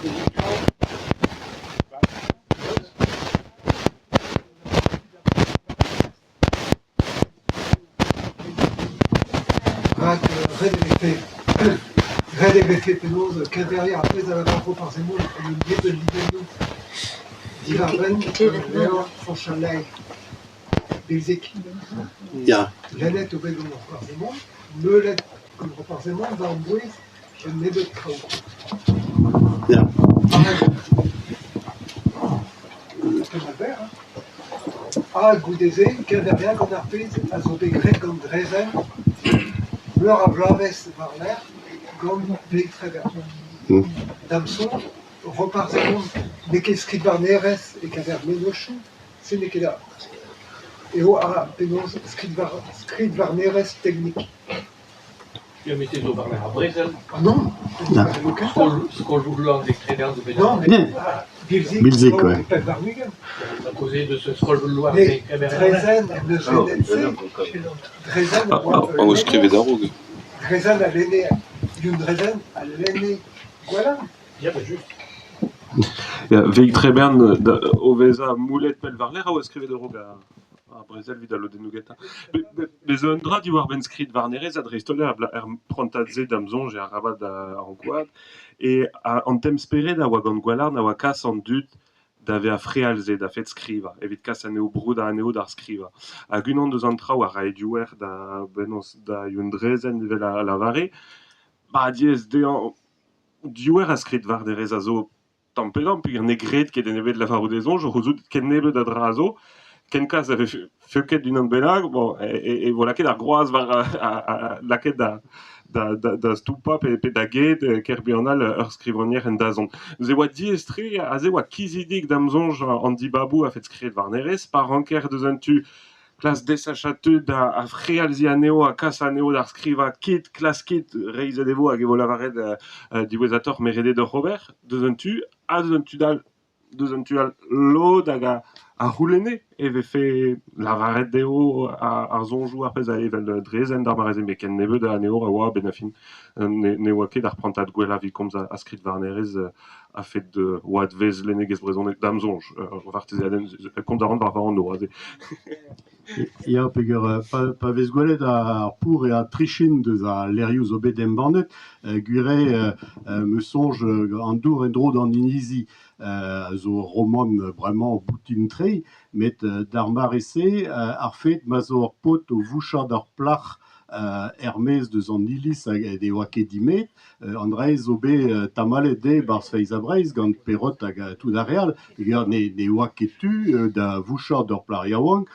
Rak ret e vefe ret e vefe penaos keñveriañ ar pezh a lavar Roparz Hemon en un nebeud linennoù diwar-benn levr Fañch al Lae. Bilzig. Ya. Lennet eo bet gant Roparz Hemon, meulet gant Roparz Hemon war-bouez un nebeud traoù. Ya. Pennad berr hein. Ha goude-se keñveriañ gant ar pezh a zo bet graet gant Drezen meur a vloavezh war-lerc'h gant Veig Trevert. Da'm soñj, Roparz Hemon n'eo ket skridvarnerezh e-keñver mennozhioù, se n'eo ket eo a penaos skridvarnerezh teknik. Ya, met se zo war-lerc'h ar brezel. Ah non, Ya. Skol, skol Vougloan vez Trevert zo bet Non, mais Yeah. Bilzig, Bilzig, zo ouais. e 24. A kaoze deus skol Vougloan Mais vez Trevert. Drezen en deus lennet se. Drezen a oa Ah, ul ah, lenner. skrivet a-raok. Drezen a lenne, Youn Drezen a lenne Gwalarn. Ya, ben just. Ya, Veig Trebern da, o vezañ moullet pell war-lerc'h a oa skrivet a-raok ar, ar brezel evit al lodennoù gentañ. Bez zo un dra diwar-benn skridvarnerezh ha dreist-holl er, er prantad-se da'm soñj eo arabat ankouaat. E an temz-spered a oa gant Gwalarn a oa kas an dud da vezañ frealzet a-fet skrivañ, evit kas anezho, broudañ anezho d'ar skrivañ. Hag unan deus an traoù a rae diouer da penaos da Youn Drezen evel a lavare, ba diaes dezhañ diouer a skridvarnerezh a zo tamm pe damm peogwir ne gred ket den ebet lavarout e soñj o c'houzout ken nebeut a dra a zo. Kenkas a vefe feuket unan bennak, bon, e, e vo lakaet ar groaz war lakaet da, da, da, da stoupañ pe, pe da get ker buan all ur skrivagner en dazont. Neuze e oa diaes-tre, aze e oa kizidik da'm soñj an dibaboù a-fet skridvarnerezh, pa ranker deus un tu klask desachañ tud ha frealziñ anezho ha kas anezho d'ar skrivañ kit, klaskit, reizhet e vo hag e vo lavaret diwezhatoc'h meredet oc'h ober deus un tu ha deus un tu all deus un tu all lod hag a a c'houlenne e vefe lavaret dezho ar soñjoù ar pezh a evel Drezen d'ar mare-se met ken nebeut anezho a oa a-benn ar fin ne, ne oa ket ar prantad gwellañ evit komz a skridvarnerezh a-fet oadvezh lennegezh brezhonek da'm soñj. Ur vartezeadenn, komz a ran war va anv aze. Ya, peogwir pa, pa vez gwelet ar pour e trichin deus al levrioù zo bet embannet, gwir eo me soñj an dour en-dro d'an inizi a zo ur romant bremañ boutin-tre, met d'ar mare-se ar fed ma zo ur paotr o vouchañ d'ur plac'h er-maez deus an iliz hag ne oa ket dimet, An dra-se zo bet tamallet dezhe 'barzh Feiz ha Breizh gant Perrot hag tout ar re all peogwir ne ne oa ket tu da vouchañ d'ur plac'h yaouank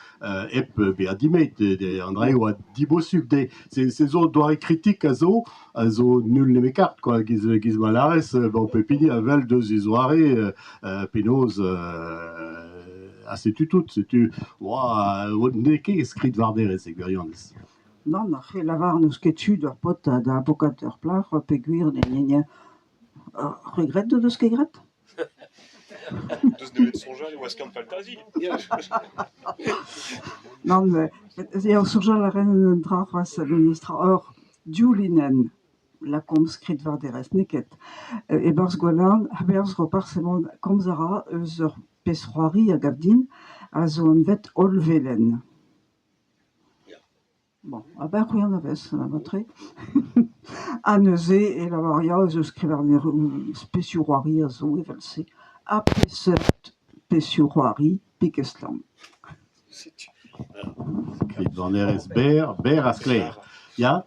hep bezañ dimet. An dra-se oa dibosupl dezhe. Se se zo doare kritik a zo a zo null nemet kart quoi giz giz ma lârez bon pep hini a wel deus e zoare penaos ha setu tout. Setu oa n'eo ket skridvarnerezh e gwirionez. Nann, ar c'he lavar n'eus ket tu d'ur paotr da bokat ur plac'h peogwir ne regret o deus ket graet? Deus nemet soñjal e oa skiant-faltazi. Nann, eo soñjal a ran un dra c'hoazh memestra ur div linenn lakaomp skridvarnerezh, n'eo ket. E-barzh Gwalarn, a-berzh Roparz emaon komz a ra eus ur pezh-c'hoari a gav din a zo anvet Hollvelen. Bon, ah ben c'hwi anavez mat-tre. Ha neuze e lavar ya ez eus skrivagner spezhioù-c'hoari a zo evel-se ha peseurt pezhioù-c'hoari pik-estlamm. Skrivarnerezh berr, berr ha sklaer. Ya ?